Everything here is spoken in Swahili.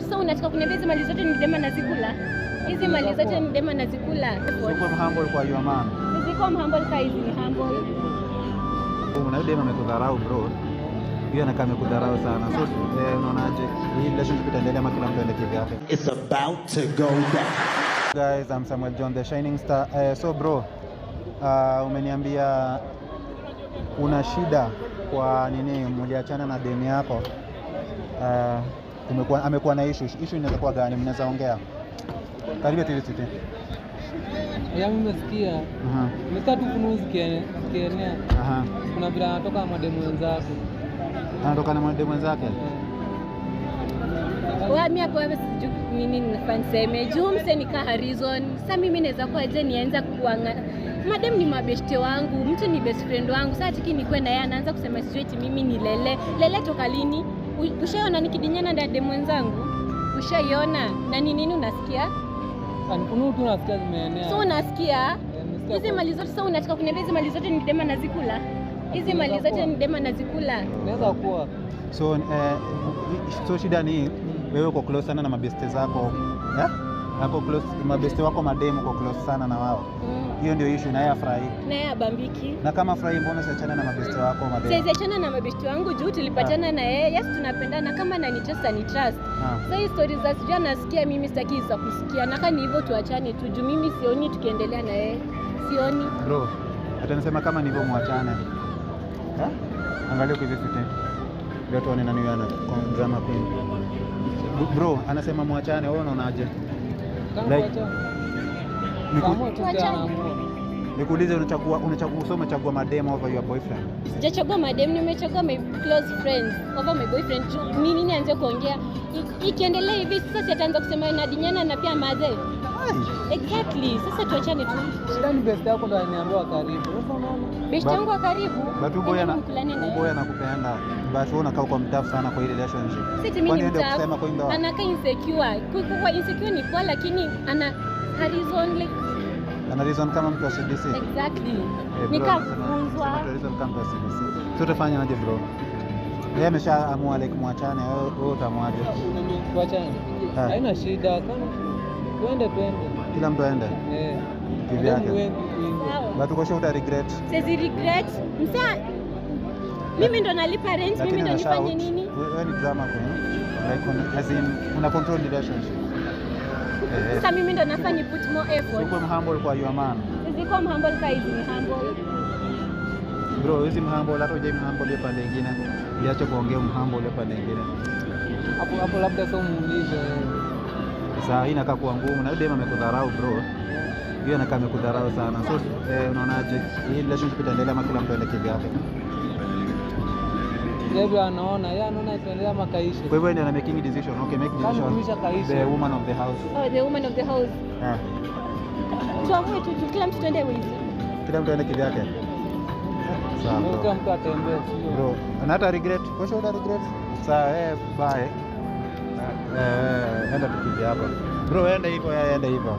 Sasa unataka kuniambia hizi mali zote ni dema nazikula? Hizi mali zote ni dema nazikula. So uko humble kwa your man. Ziko humble ka hizi ni humble. Na yule dem amekudharau, bro. Hiyo anakaa amekudharau sana. So unaonaje? Hii relationship itaendelea ama kila mtu aende kivyake? It's about to go down. Guys, I'm Samuel John, the Shining Star. So bro, umeniambia una shida kwa nini mliachana na demu yako. Amekuwa na issue. Issue inaweza kuwa gani? Mnaweza ongea. Karibia TV City. Ya mimi nimesikia, nimesikia tu fununu zikienea. Kuna vile anatoka na mademu wenzake. Anatoka na mademu wenzake. Wa mimi hapo wewe sijui nini ninafaa niseme. Juu mse ni kaa reason. Sasa mimi naweza kuwa je nianza kuanga madem ni mabeshte wangu, mtu ni best friend wangu. Sasa tiki nikuwe na yeye anaanza kusema sijui eti mimi ni lele. Lele toka lini? Ushaiona nikidinyana na demu wenzangu? Ushaiona? Na ni nini unasikia? Ni fununu tu nasikia zimeenea. So unasikia Eh, nimesikia hizi mali zote, sasa unataka kuniambia hizi mali zote ni dema nazikula? Hizi mali zote ni dema nazikula. Inaweza kuwa. So shida ni wewe uko close sana na mabeste zako. Yeah? Ako close mabeste wako mademu, uko close sana na wao. Hiyo ndio issue na yeye afurahi. Na yeye abambiki. Na kama afurahi, mbona usiachane na mabeste wako mademu? Siwezi achana na mabeshte wangu juu tulipatana na yeye. Yes, tunapendana, kama anani trust ani trust. Sasa hii stories za sijui anasikia, mimi sitaki za kusikia. Na kama ni hivyo tuachane tu juu mimi sioni tukiendelea na yeye. Sioni. Bro, atanisema kama ni hivyo muachane. Eh? Angalia huko hivi sisi. Ndio tuone nani huyo ana drama queen. Bro, anasema muachane, wewe unaonaje? Kama Like, kuacha. Kaamua tu Tuachane. anaamua. Nikuulize, unachagua usome umechagua madem over your boyfriend? Sijachagua madem, nimechagua my close friends over my boyfriend. Juu ni nini aanze kuongea? Ikiendelea hivi sasa si ataanza kusema nadinyana na pia madhe. Ai. Exactly. Sasa tuachane tu. Shida ni best yako ndo aliniambia wa karibu. Sasa unaona? Best yangu wa karibu. But huyu boy Yaani ana mkulane na huyu yeye. boy anakupenda. But wewe unakaa uko mtough sana kwa hii relationship. Si eti mimi Kwani ni wewe ndio mtough. kusema kwa hii ndoa? Anakaa insecure. Kuwa insecure ni poa, lakini ana her reason like Ana reason kama mtu wa CBC. Exactly. Eh, bro, Nikafunzwa. anasema reason kama mtu wa CBC. So utafanya aje, bro? Yeye ameshaamua like muachane, wewe utamuaje? Tuachane. Ah. Haina shida kama twende twende. Kila mtu aende Eh. kivyake. Mademu wengi wengi. Sawa. But uko sure uta regret? Siwezi regret. Msa mimi ndo nalipa rent, mimi Lakini ndo una nifanye shout. nini? Wewe ni drama queen. Like as in una control relationship. Eh. Sasa mimi ndo nafaa ni put more effort. Uko humble kwa your man. Siwezi kuwa humble ka hizi ni humble. Bro, hizi mhumble hata hujai mhumble hiyo pande nyingine. Uliacha kuongea mhumble hiyo pande nyingine. Hapo hapo labda sio muulize wewe. Sasa hii inakaa kuwa ngumu na yule dem amekudharau, bro. Hiyo anakaa amekudharau sana. So unaonaje? Hii relationship itaendelea ama kila mtu aende kivyake? Yeye vile anaona, yeye anaona itaendelea ama kaishe. Kwa hivyo ndiye ana making decision. Okay, make Kama decision. kuisha kaishe. The woman of the house. Oh, the woman of the house. Eh. Tuamue tu kila mtu tuende wizi. Kila mtu aende kivyake. Sawa, Kila bro. mtu atembee, sio? Bro, na hata regret. Kwa sure uta regret. Sawa, bye. Enda tu kivyako. Bro, enda hivyo, enda hivyo.